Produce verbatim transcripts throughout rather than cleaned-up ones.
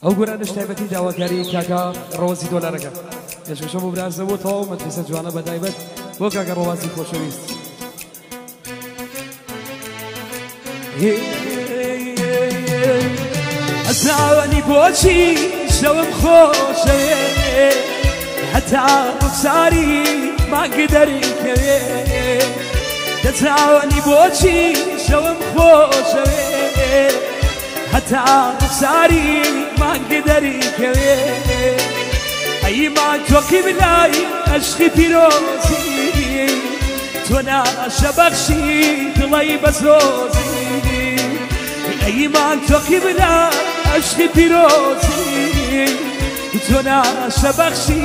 ئەو گۆرانیەش تایبەتی داواکاری کاکە ڕەوەزی دۆلارەکە. پێشکەشە بۆ برازە بۆ تەواو مەجلیسە جوانە بە تایبەت بۆ کاکە ڕەوازی خۆشەویست. ئەزانی بۆچی شەوم خۆشەوێ، هەتا ڕوخساری مانگ دەرکەوێ. دەزانی بۆچی شەوم خۆشەوێ، هەتا ڕوخساری مانگ دەرکەوێ. ئەی مانگ تۆ قیبلای عەشقی پیرۆزی، تۆ ناشە بەخشی دڵەی بەسۆزی. ئەی مانگ تۆ قیبلای عەشقی پیرۆزی، تۆ ناشە بەخشی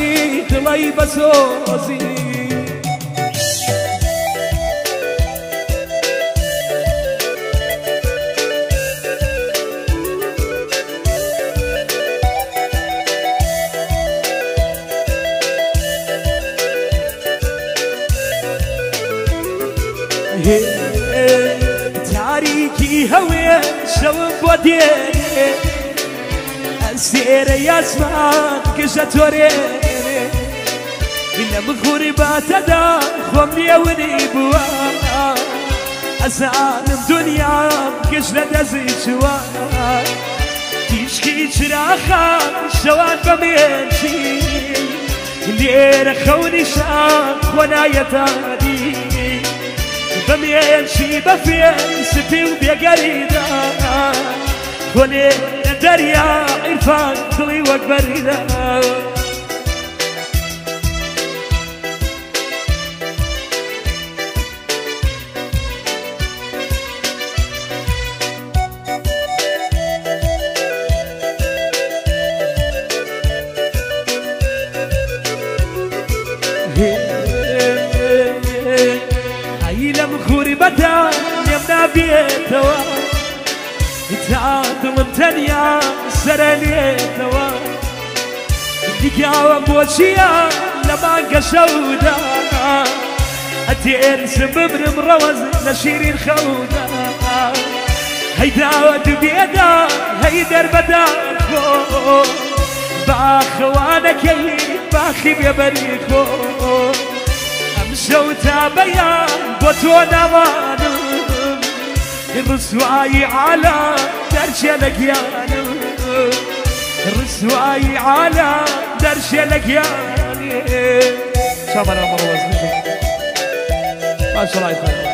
دڵەی بەسۆزی. هێ، تاریکی هەوێ شەوم بۆ دێنێ، ئەسێرەی ئاسمان گژە تۆرێنێ. لەم غوربەتەدا خۆم نێونی بووە، ئەزانم دونیام گژ لە دەست چووە. تیشکی چراخان شەوان بە مێنچی، لێرە خەونیشان خۆ نایەتانی. بە مێنچی بەفێ سپی و بێگەریدا، خۆ لێرە دەریا عیرفان دڵی وەک بەریدا. ئەی لەم غوربەتە لێم نابێتەوە، تا دڵم تەنیا سەرەلێتەوە. نگاوە بۆچیە لە مانگە شەودا، ئەترسم بمرم ڕەوەز لە شیرین خەودا. هەی داوەت بێدا، هەی دەربەدار خۆ، باخەوانەکەی باخی بێبەری خۆ. ئەمشەو تا بەیان بۆ تۆ ناوانم، ڕسوایی عالەم دەرچێ لە گیانم، ڕسوایی عالەم دەرچێ لە گیانم. چاومانە ئەمڕۆ وەزنی. ماشاءالله.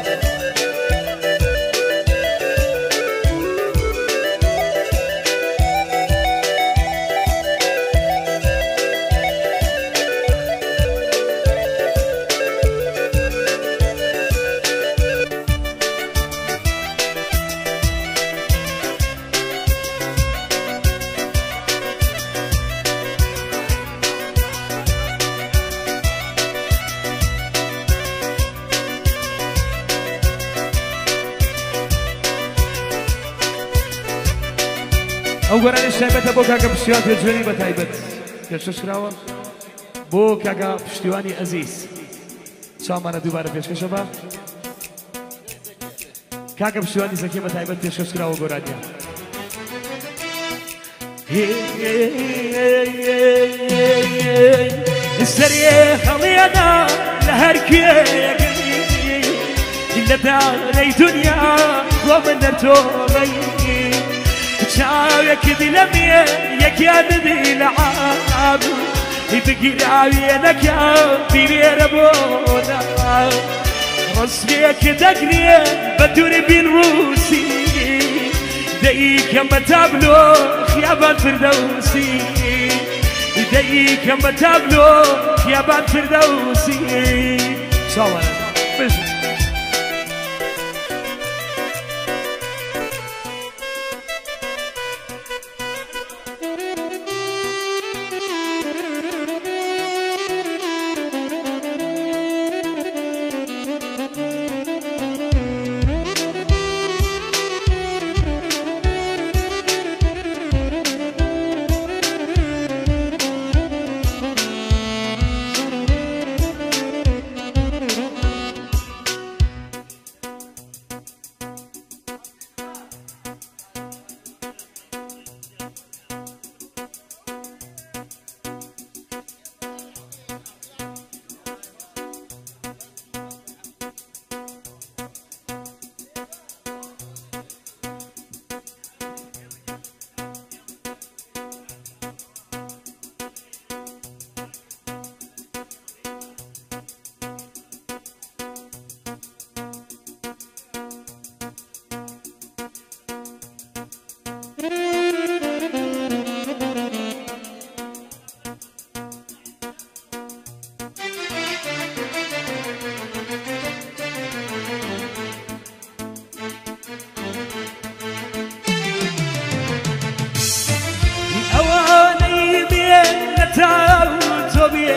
ئەو گۆرانیش تایبەتە بۆ کاکە پشتیوان پێجوێنی بە تایبەت پێشکەش کراوە بۆ کاکە پشتیوانی ئەزیز. چاومانە دووبارە پێشکەشە بە. کاکە پشتیوانی زەکێ بە تایبەت پێشکەش کراوە گۆرانیە. سەرێ هەڵێنا لە هەر کوێگەی، لە دارەی دونیا بۆ من دەرتۆڵەی. چاوێکت لە مێ یەکیان دەبی لە عاب. بگیراوێ نەکەم بیرێرە بۆ ناو، ڕسمێک دەگرێ بە دووربین ڕووسی، دەیکەم بە تابلۆ خیابان فردەوسی، دەیکەم بە تابلۆ خیابان فردەوسی. چاوانە بژی. Tau tobie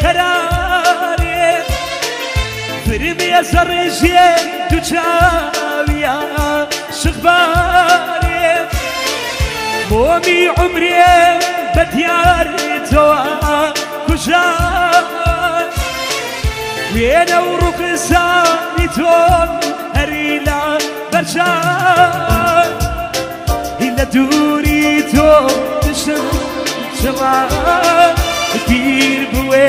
karare, firme a sarje duchawi a shikbare, momi umre badiar toa kusha, wena uruk sani ton harila barsha. Hila duri to tishim shama, bir bue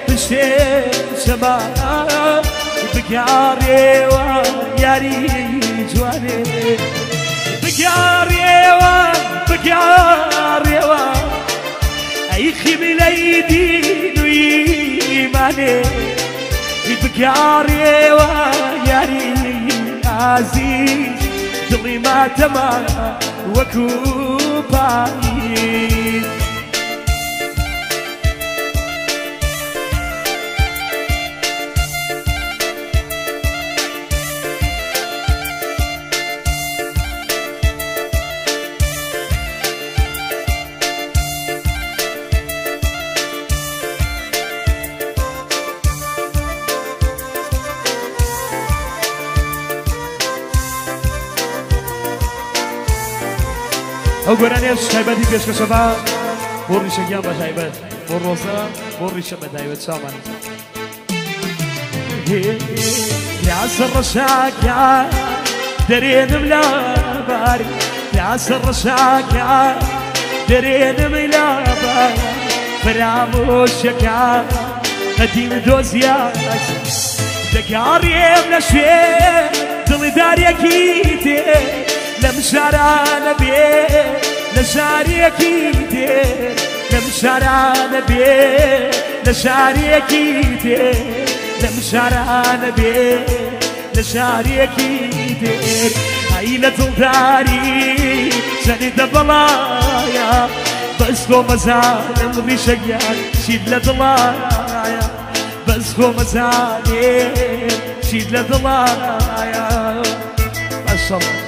bishim shama, bigare wa yari jwane, bigare wa, bigare wa. Ay ximilay dinu imane, bigare wa yari aziz, dili ma tama wa kupai. ئەو گۆرانیەش تایبەتی پێشکەشەبا بۆ ڕیشەگیان بە تایبەت، بۆ ڕۆزە، بۆ ڕیشە بە تایبەت. چاومان. لە سەر ڕەشاکە دەرێنم لابار، لە سەر ڕەشاکە دەرێنم لابار، فەرامۆشەکە قەدیم دۆزیاک دەگەڕێم لە شوێن دڵدارێکی دێ، لەم شارانە بێ لە شارێکی دێ، لەم شارانە بێ لە شارێکی دێ، لەم شارانە بێ لە شارێکی دێ. ئای لە دڵداری چەندە بەڵایە، بەس خۆم ئەزانم ڕیشەگیان چیت لە دڵایە، بەس خۆم ئەزانم چیت لە دڵایە. ماشاءالله.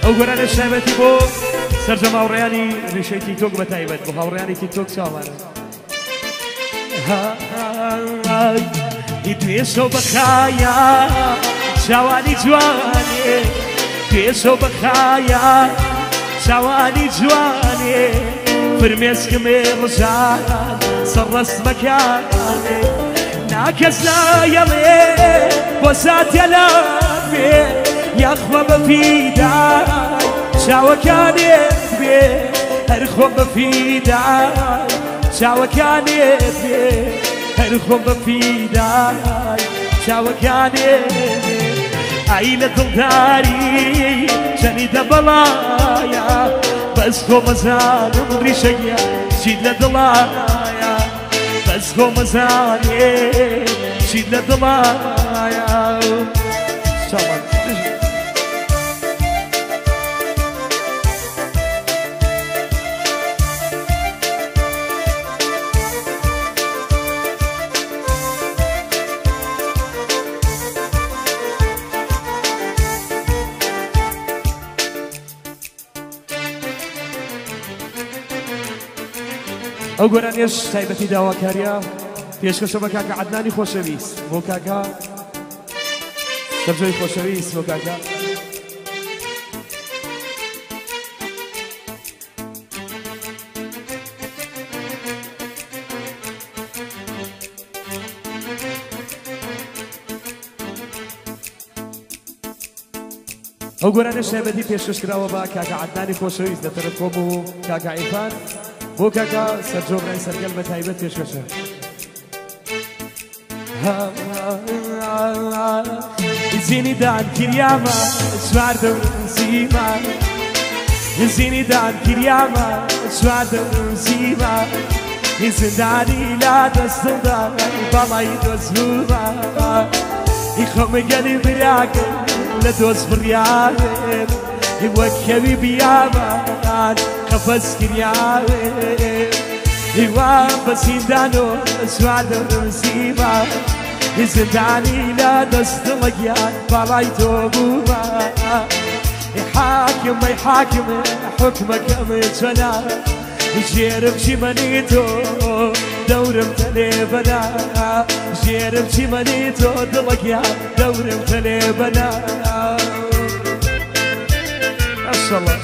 ئەو گۆرانیەش تایبەتی بۆ سەرجەم هاوڕێیانی ڕیشەی تیکتۆک بە تایبەت، بۆ هاوڕێیانی تیکتۆک چاوانە. های، ئی دوێ شەو بەخایە چاوانی جوانێ، دوێ شەو بەخایە چاوانی جوانێ، فرمێسکمێ ڕژان سەر ڕەسمەکانێ. نا کەس نایەڵێ بۆ ساتێ لابێ، یاخوا بە فیدای چاوەکانێت بێ، هەر خۆم بە فیدای چاوەکانێت بێ، هەر خۆم بە فیدای چاوەکانێت بێ. ئای لە دڵداری چەنی دە بەڵایە، بەس خۆم ئەزانم ڕیشەگیان چیت لە دڵایە، بەس خۆم ئەزانم چیت لە دڵایە. سامان. ئەو گۆرانیەش تایبەتی داواکاریە، پێشکەشە بە کاکە عەدنانی خۆشەویست، بۆ کاکە سەرجۆی خۆشەویست، بۆ کاکە. ئەو گۆرانیەش تایبەتی پێشکەش کراوە بە کاکە عەدنانی خۆشەویست لە تەرەف خۆم و کاکە عیرفان، بۆ کاکە سەرجۆ برای سەرگەل بە تایبەت پێشکەشە. زیندان کریامە سواردم زیما، زیندان کریامە سواردم زیما. ʻI zindani la dosdolda, balai dosbuma. ʻI khomegani braka la dosfriare. ʻI wakewi biaman, kafaskiriare. ʻI wamba sindano, swado sima. ʻI zindani la dosdolda, balai dosbuma. ʻI hakim, ʻi hakim, hukma kamchana. Jerem chimanito, daurem talebana. Jerem chimanito, dalagia, daurem talebana. Mashallah.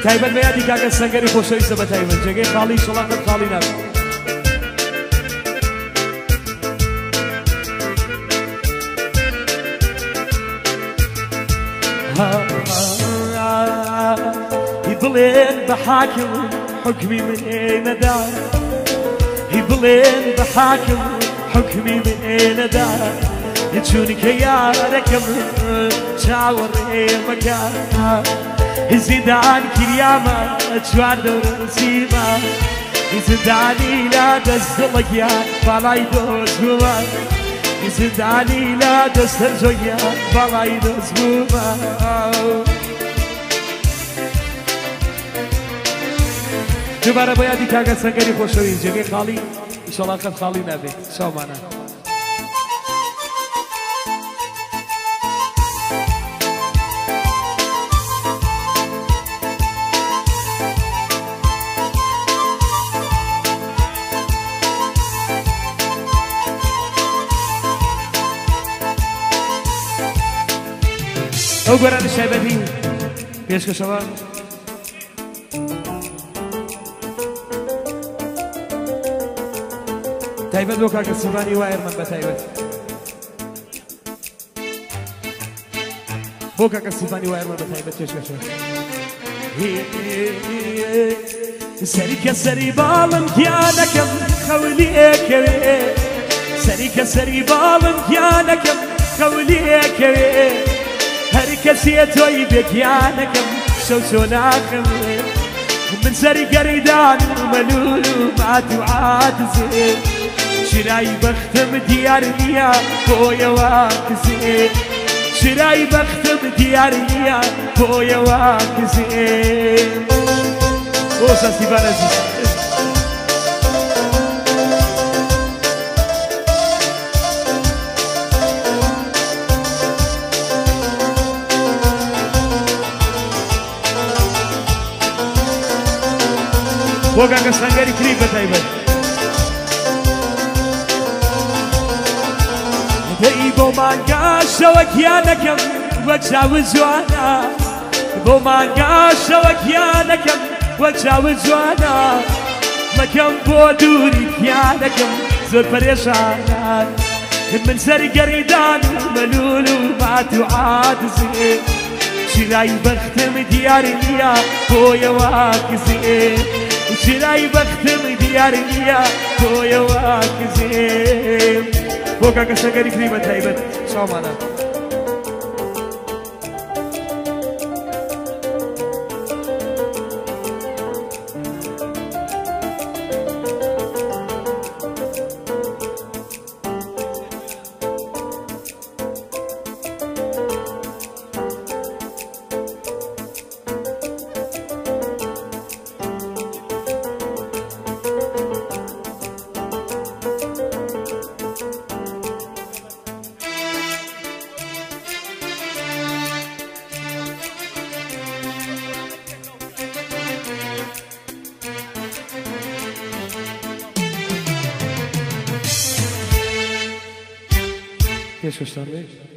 Taibet bea di kaka sangari khoshowi saba taibet. Jege khali, sholaka khali na. ʻI belen bahakim hukmi mene nada. ʻI belen bahakim hukmi mene nada. ʻI chuni ke yara kam chaware maka. ʻI zindan kiriama chwador sima. ʻI zindani la dosdolda, balai dosbuma. ʻI zindani la dosdolda, balai dosbuma. Dubara bea di kaka sangari khoshowi, jege khali, sholaka khali na be, shamana. Ogora ni shai baby. Peshkashawa. Taibet bo kaka Sivani wa Herman ba taibet. Bo kaka Sivani wa Herman ba taibet, tesh kasho. Sari ka sari balam kiana kam khawli e kewe. Sari ka sari balam kiana kam khawli e kewe. Hari ka si e toi be kiana kam shau shona kam. Min sari garidan malulu matu adze. Shirai bakhtam diyar niya boya wakze. Shirai bakhtam diyar niya boya wakze. Osa Sivana zis. Bo kaka sangari kiriba taiba. Dei bo manga shawa kiana kam wa chawa zwana. Bo manga shawa kiana kam wa chawa zwana. Makam bo duri kiana kam zor pareshana. Min sari garidan malulu matu adze. Shirai bakhtam diyar niya boya wakze. Shirai bakhtam diyar niya boya wakze. Bo kaka sangari kiriba taiba. Shamana. Yes, we started.